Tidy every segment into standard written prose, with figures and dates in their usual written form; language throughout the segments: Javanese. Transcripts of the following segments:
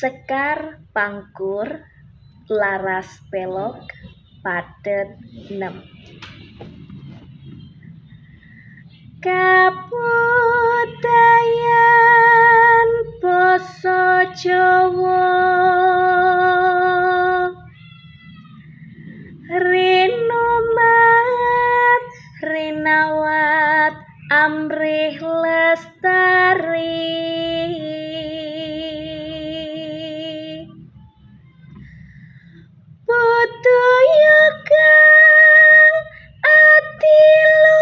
Sekar Pangkur laras pelog pathet nem. Kabudayan basa Jawa rinumat rinawat amrih lestari. Budaya kang adiluhung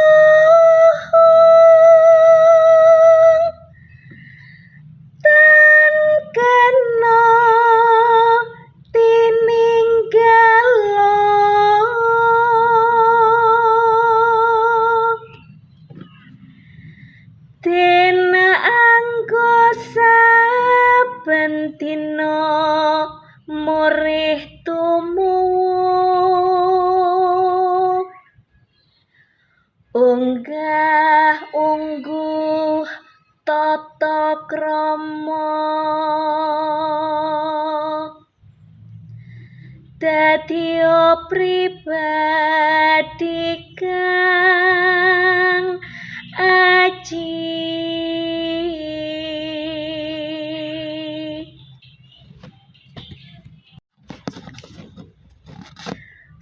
tan kena tininggalo. Dene anggo saben dina murih tumuwuh, unggah ungguh tata krama dadi pribadi kang aji.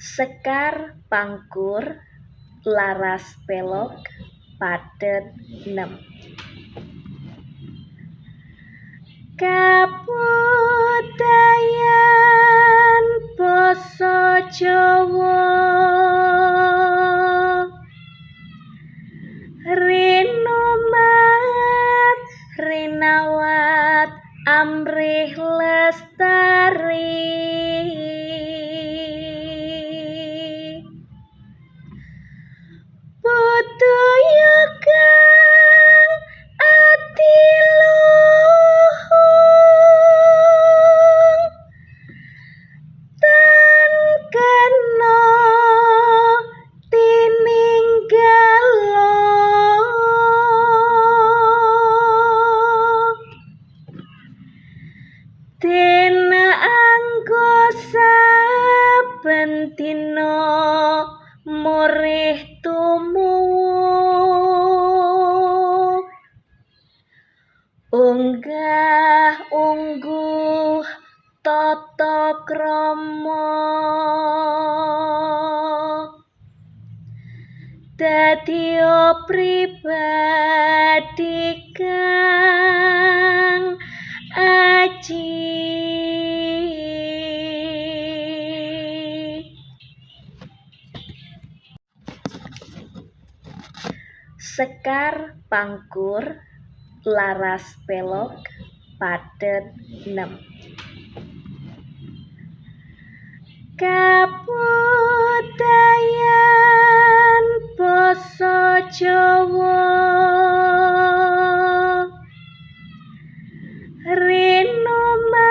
Sekar Pangkur laras pelog pathet nem. Kabudayan basa Jawa rinumat rinawat amrih lestari. Budaya kang adiluhung tan kena tininggalo. Dene anggo saben dina murih tumuwuh, unggah ungguh tata krama dadi pribadi kang aji. Sekar Pangkur laras pelog pathet nem. Kabudayan basa Jawa rinumat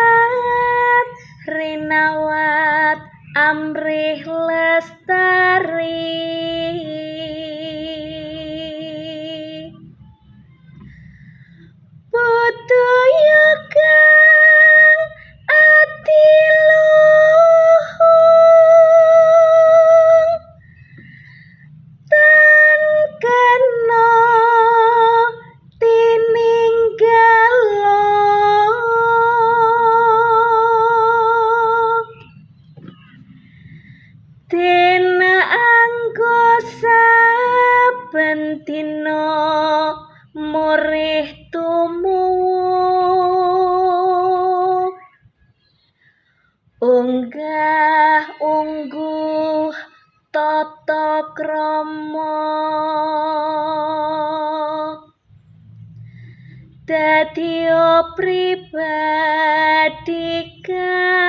rinawat amrih lestari. Budaya kang adiluhung tan kena tininggalo. Dene anggo saben dina murih tumuwuh, unggah ungguh tata krama dadi pribadi kang